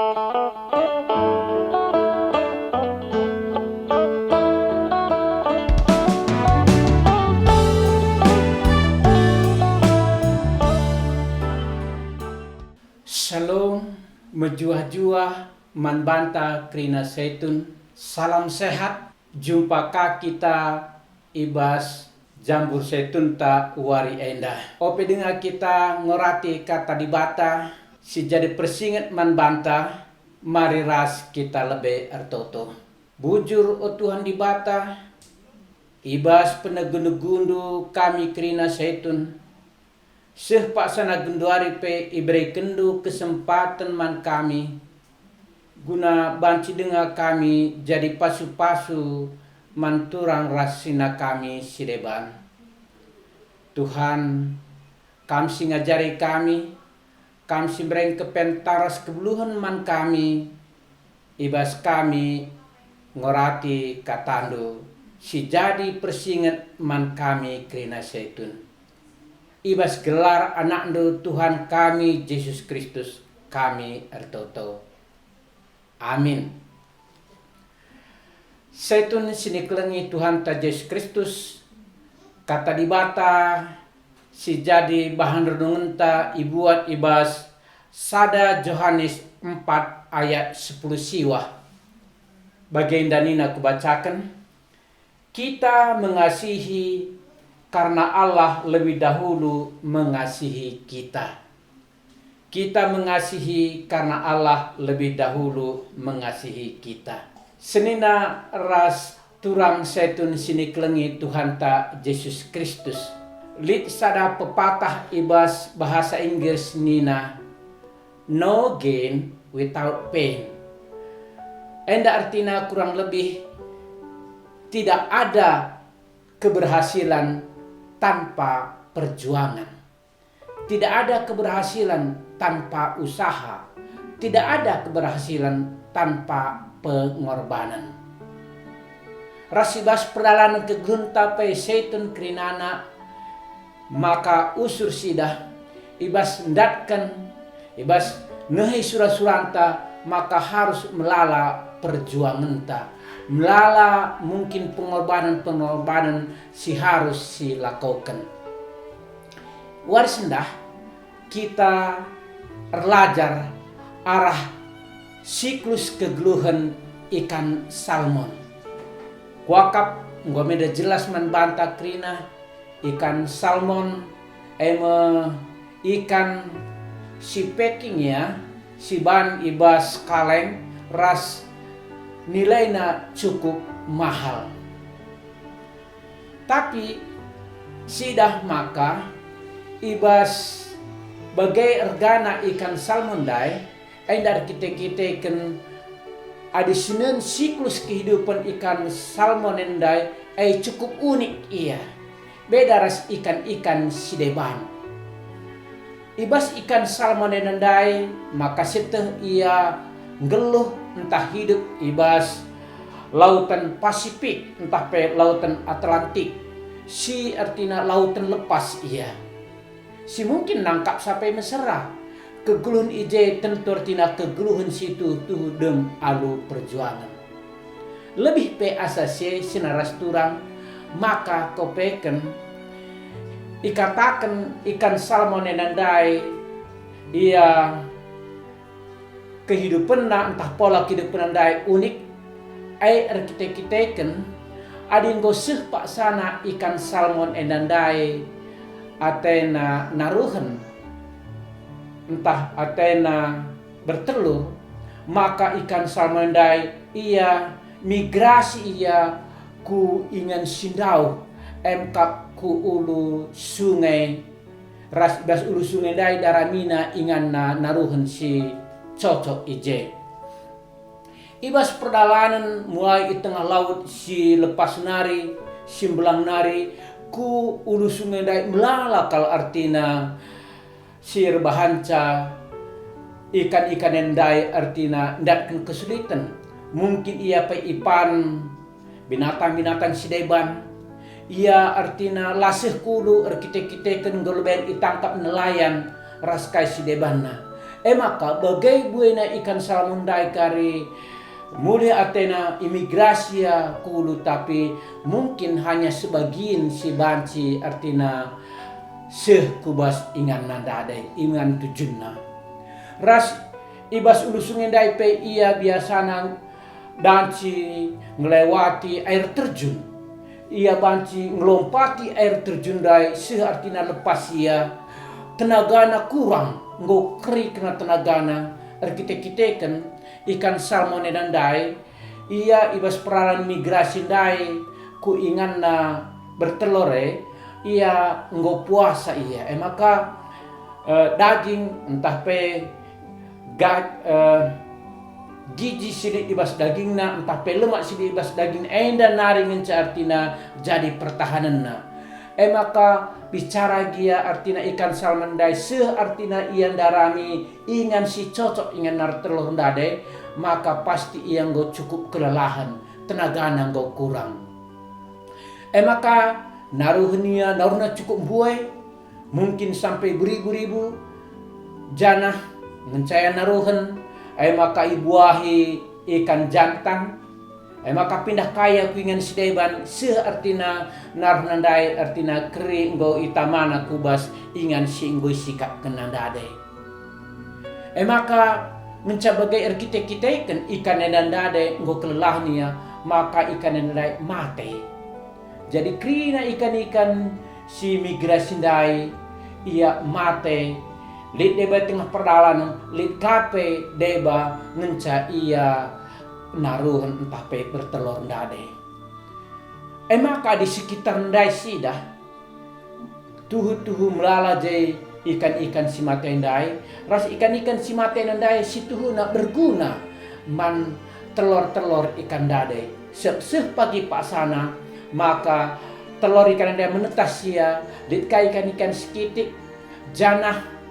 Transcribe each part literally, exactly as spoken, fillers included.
Shalom, mejuah-juah man banta kerina Saitun. Salam sehat. Jumpa ka kita i bas Jambur Saitunta wari enda. Ope denga kita ngorati Kata Dibata si jadi persinget man banta, mari ras kita lebe ertoto. Bujur, o Tuhan Dibata, i bas penegu-neguNdu kami kerina Saitun, seh paksana genduari pe iberekenNdu kesempaten man kami, guna banci denga kami jadi pasu-pasu man turang ras senina kami si deban. Tuhan, Kam si ngajari kami, Kam si mbereken kepentang ras kebeluhen man kami, i bas kami ngorati KataNdu si jadi persinget man kami kerina Saitun. I bas gelar AnakNdu Tuhan kami, Jesus Kristus, kami ertoto. Amin. Saitun si nikelengi Tuhanta Jesus Kristus, Kata Dibata si jadi bahan renungenta ibuat i bas sada Johanes empat ayat sepuluh siwah. Bagenda nina kubacaken, "Kita mengasihi karena Allah lebih dahulu mengasihi kita." Kita mengasihi karena Allah lebih dahulu mengasihi kita. Senina ras turang Saitun si nikelengi Tuhanta Jesus Kristus. Lit sada pepatah i bas bahasa Inggris nina, "No gain without pain." Enda artina kurang lebih, tidak ada keberhasilan tanpa perjuangan. Tidak ada keberhasilan tanpa usaha. Tidak ada keberhasilan tanpa pengorbanan. Ras i bas perdalanen kegeluhenta pe Saitun kerinana, maka usur sidah i bas ndatken, i bas nehi sura-suranta, maka harus melala perjuangenta, melala mungkin pengorbanan-pengorbanan si harus silakoken. Wari sendah kita erlajar arah siklus kegeluhen ikan salmon. Kuakap enggo meda jelas man banta kerina ikan salmon, e me ikan si peking, ya, si ban i bas kaleng ras nilaina cukup mahal. Tapi sidah maka i bas bage ergana ikan salmon ndai, enda erkite-kiteken adi sinen siklus kehidupen ikan salmon ndai, e cukup unik ia, beda ras ikan-ikan si deban. I bas ikan salmon enda ndai maka sieteh ia nggeluh ntah hidup i bas Lautan Pasifik ntah pe Lautan Atlantik, si ertina lautan lepas ia, si mungkin nangkap sapai mesera. Kegeluhen i je tentu ertina kegeluhen si tuhu-tuhu dem alu perjuangen. Lebih pe asa si e senina ras turang, maka kopeken ikataken ikan salmon enda ndai, ia kehidupenna ntah pola kehidupenna ndai unik, e erkite-kiteken adi enggo seh paksana ikan salmon enda ndai atena naruhen ntah atena bertelur, maka ikan salmon ndai ia migrasi ia ku ingan si ndauh, em kap ku ulu sungai, ras i bas ulu sungai ndai daramina inganna naruhen si cocok i je. I bas perdalanen mulai i tengah laut si lepas nari, si mbelang nari, ku ulu sungai ndai melala kal artina si erbahanca ikan-ikan ndai, ertina ndatken kesuliten. Mungkin ia pe ipan binatang-binatang si deban. Ia ertina la seh kulu erkite-kiteken enggo leben itangkap nelayan ras kai si debanna. E maka bage buena ikan salmon ndai kari mulih atena imigrasi ia ku ulu, tapi mungkin hanya sebagian si banci ertina seh ku bas inganna ndai, ingan tujunna. Ras i bas ulu sunge ndai pe ia biasana banci ngelewati air terjun. Ia banci ngelompati air terjun ndai seh ertina lepas ia, tenagana kurang, enggo keri kena tenagana, erkite-kiteken ikan salmon enda ndai, ia i bas perdalan migrasi ndai ku inganna bertelur e, ia enggo puasa ia. E maka, eh, daging ntah pe ga-, eh, giji si lit i bas dagingna, ntah pe lemak si lit i bas daging enda nari ngenca ertina jadi pertahanenna. E maka bicara gia ertina ikan salmon ndai seh ertina ia ndarami ingan si cocok ingan bertelur ndai, maka pasti ia enggo cukup kelelahen, tenagana enggo kurang. E maka naruhen ia, naruhna cukup mbue, mungkin sampe beribu-ribu, janah ngenca ia naruhen, e maka ibuahi ikan jantan, e maka pindah ka ia ku ingan si deban, seh ertina naruhna ndai, ertina keri enggo itamana ku bas ingan si enggo isikapkenna ndai. E maka ngenca bage erkite-kiteken ikan enda ndai enggo kelelahen ia, maka ikan enda ndai mate. Jadi kerina ikan-ikan si migrasi ndai, ia mate, lit deba i tengah perdalan, lit ka pe deba ngenca ia naruhen ntah pe bertelur ndai. E maka di sekitar ndai sidah, tuhu-tuhu melala je ikan-ikan si mate ndai, ras ikan-ikan si mate ndai si tuhuna berguna man telor-telor ikan ndai. Seh, seh pagi paksana, maka telor ikan ndai menetas ia, lit ka ikan-ikan si kitik, janah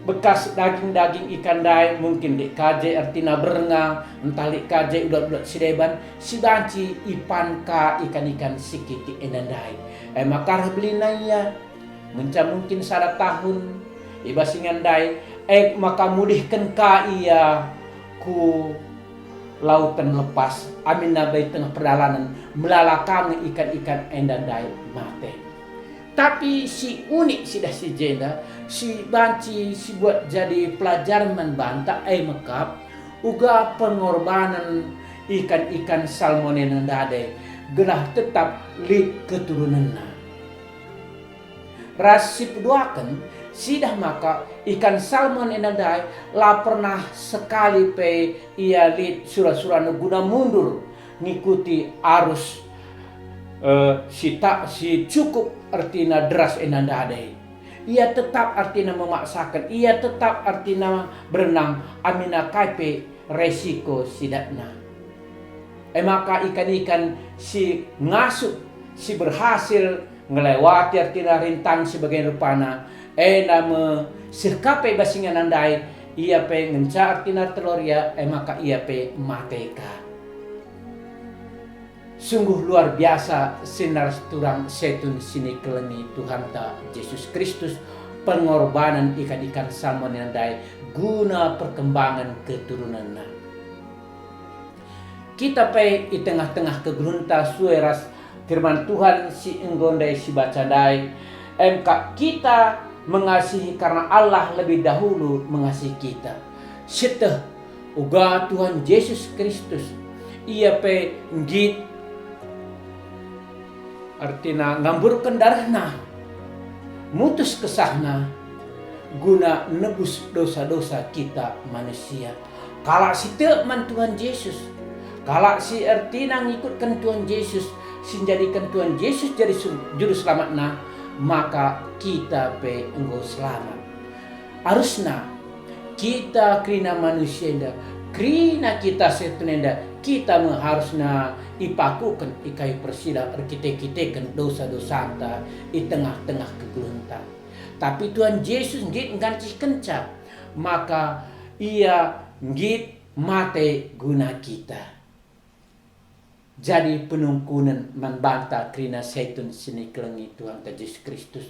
bekas daging-daging ikan ndai, mungkin lit ka je ertina bernga, ntah lit ka je ulat-ulat si deban, si banci ipan ka ikan-ikan si kitik enda ndai. E maka reh belinna ia, ngenca mungkin sada tahun i bas ingan ndai, e maka mulihken ka ia ku lauten lepas, aminna bas tengah perdalanen melala ka nge ikan-ikan enda ndai mate. Tapi si unik sidah si jenda, si banci sibuat jadi pelajaran man banta, e mekap uga pengorbanen ikan-ikan salmon enda ndai, gelah tetap lit keturunenna. Ras si peduaken, sidah maka ikan salmon enda ndai la pernah sekali pe ia lit sura-surana guna mundur ngikuti arus, eh, si tak, si cukup ertina deras enda ndai. Ia tetap ertina memaksaken, ia tetap ertina berenang, aminna kai pe resiko si datna. E maka ikan-ikan si ngasup, si berhasil ngelewati ertina rintangan si bage rupana, enda me seh ka pe bas ingan ndai, ia pe ngenca ertina ertelor ia, e maka ia pe mate ka. Sungguh luar biasa sinar turang setun si nikelengi Tuhanta Jesus Kristus, pengorbanen ikan-ikan salmon enda ndai guna perkembangan keturunanna. Kita pe i tengah-tengah kegeluhenta sue ras firman Tuhan si enggo ndai sibaca ndai, emkap kita mengasihi karena Allah lebih dahulu mengasihi kita. Sieteh uga Tuhan Jesus Kristus, Ia pe nggit ertina ngamburken darehNa, mutus kesahNa, guna nebus dosa-dosa kita manusia. Kalak si tek man Tuhan Jesus, kalak si ertina ngikutken Tuhan Jesus, si njadiken Tuhan Jesus jadi su-, juru selamatna, maka kita pe enggo selamat. Arusna kita kerina manusia enda, kerina kita setun enda, kita me harusna ipakuken i kayu persilang erkite-kiteken dosa-dosanta i tengah-tengah kegeluhenta. Tapi Tuhan Jesus nggit nggancihkenca, maka Ia nggit mate guna kita. Jadi penungkunen man banta kerina setun si nikelengi Tuhanta Jesus Kristus,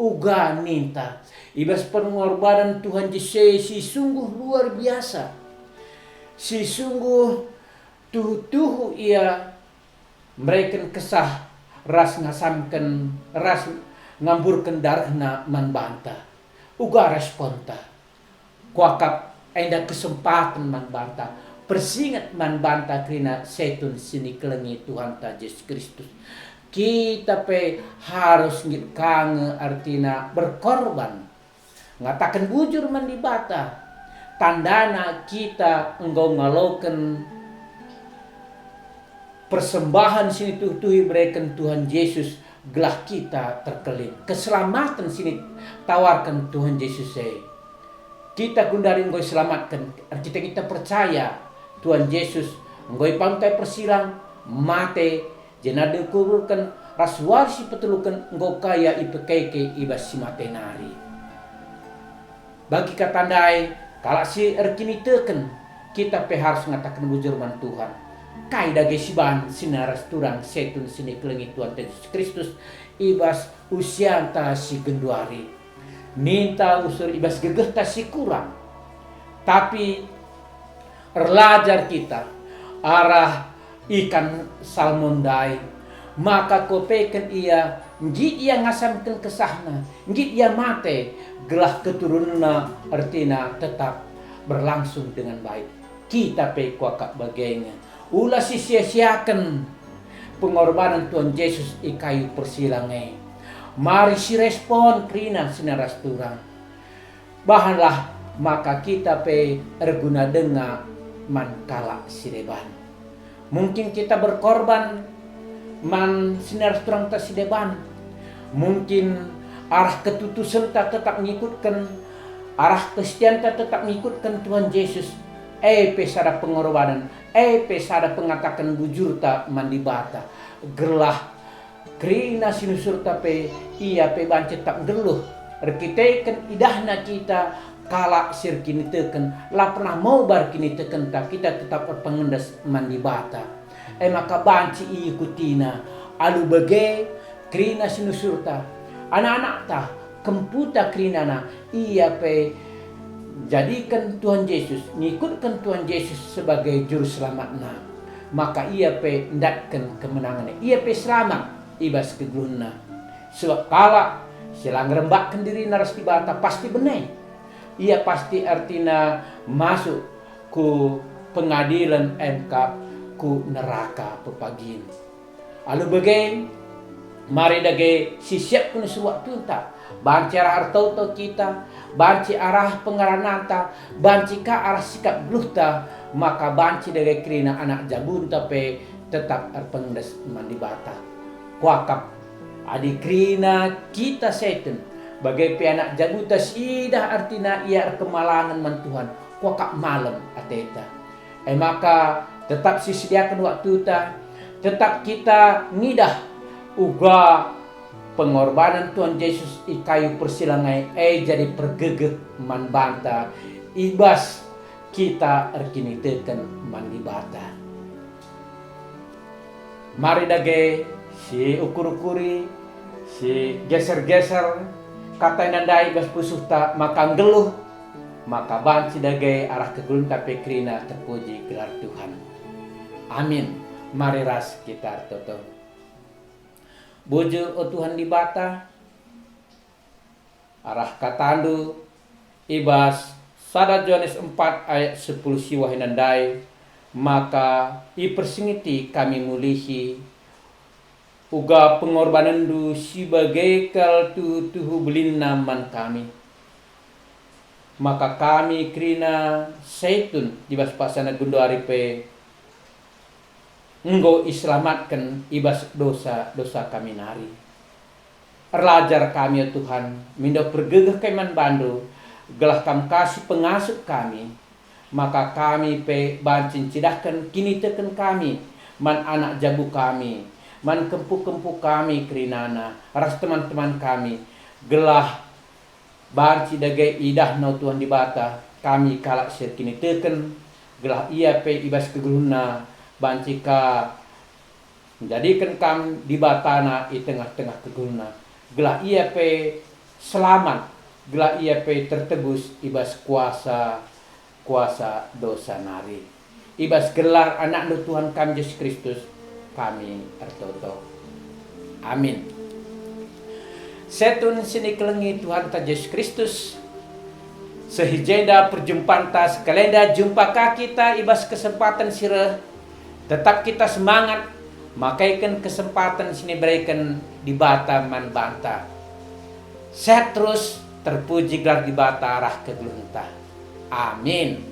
uga ninta i bas pengorbanen Tuhan Jesus si sungguh luar biasa, si sungguh tuhu-tuhu Ia mereken kesah ras ngasamken ras ngamburken darehNa man banta. Uga responta. Kuakap enda kesempaten man banta, persinget man banta kerina setun si nikelengi Tuhanta Jesus Kristus. Kita pe harus nggit ka nge ertina berkorban, ngataken bujur man Dibata. Tandana kita enggo ngaloken persembahen si nituhu-tuhu ibereken Tuhan Jesus gelah kita terkelin. Keselamaten si nitawarken Tuhan Jesus e. Kita gundari enggo iselamatken, erkiteken kita percaya Tuhan Jesus enggo ipantai persilang, mate, jenari dikuburken, ras wari si peteluken enggo ka Ia ipekeke i bas si mate nari. Bagi kata ndai, kalak si erkiniteken, kita pe harus ngataken bujur man Tuhan. Kai dage si ban sina ras turang setun si nikelengi Tuhanta Jesus Kristus i bas usianta si genduari? Ninta usur i bas gegehta si kurang, tapi erlajar kita arah ikan salmon ndai, maka kuapeken ia, nggit ia ngasamken kesahna, nggit ia mate, gelah keturunenna ertina tetap berlangsung dengan baik. Kita pe kuakap bage nge. Ula sisia-siaken pengorbanen Tuhan Jesus i kayu persilang e. Mari sirespon kerina sina ras turang. Bahanlah maka kita pe erguna denga man kalak si deban. Mungkin kita berkorban man sina ras turangta si deban. Mungkin arah ketutusenta tetap ngikutken, arah kesetianta tetap ngikutken Tuhan Jesus, e pe sada pengorbanen, e pe sada pengataken bujurta man Dibata. Gelah kerina si nusurta pe, ia pe banci tetap nggeluh. Erkiteken idahna kita kalak si erkiniteken, la pernah mobar kinitekenta, kita tetap erpengendes man Dibata. E maka banci iikutina. Alu bage kerina si nusurta, anak-anakta, kemputa kerinana, ia pe jadiken Tuhan Jesus, ngikutken Tuhan Jesus sebagai Juru Selamatna, maka ia pe ndatken kemenangen, ia pe selamat i bas kegeluhenna. Sebab kalak si la ngerembakken dirina ras Dibata pasti bene. Ia pasti ertina masuk ku pengadilen, emkap ku neraka pepagin. Alu bage, mari dage sisiapken usur waktunta, banci arah ertoto kita, banci arah pengerananta, banci ka arah sikap geluhta, maka banci dage kerina anak jabunta pe tetap erpengendes man Dibata. Kuakap, adi kerina kita setun, bage pe anak jabunta si idah ertina ia erkemalangen man Tuhan, kuakap malem ateta. E maka, tetap sisediaken waktuta, tetap kita ngidah uga pengorbanen Tuhan Jesus i kayu persilang e, e jadi pergegeh man banta i bas kita erkiniteken man Dibata. Mari dage si ukur-ukuri, si geser-geser kata enda ndai i bas pusuhta maka nggeluh, maka banci dage arah kegeluhenta pe kerina terpuji gelar Tuhan. Amin. Mari ras kita ertoto. Bujur, o Tuhan Dibata, arah kataNdu i bas sada Johanes empat ayat sepuluh siwah enda ndai, maka ipersingeti kami mulihi uga pengorbanenNdu si bage kal tuhu-tuhu belinna man kami. Maka kami kerina setun i bas paksana genduari pe enggo iselamatken i bas dosa-dosa kami nari. Erlajar kami, ya Tuhan, mindo pergegeh kami man baNdu, gelah Kam ka si pengasup kami, maka kami pe banci ncidahken kiniteken kami man anak jabu kami, man kempu-kempu kami kerinana, ras teman-teman kami, gelah banci dage idahNa Tuhan Dibata kami kalak si erkiniteken, gelah ia pe i bas kegeluhenna banci ka njadiken Kam Dibatana i tengah-tengah kegeluhenna, gelah ia pe selamat, gelah ia pe tertebus i bas kuasa, kuasa dosa nari. I bas gelar AnakNdu Tuhan kami Jesus Kristus, kami ertoto. Amin. Setun si nikelengi Tuhanta Jesus Kristus, seh i jenda perjumpanta sekalenda jumpa ka kita i bas kesempaten si reh, tetap kita semangat makaiken kesempaten si nibereken Dibata man banta. Sehat terus, terpuji gelar Dibata arah kegeluhenta. Amin.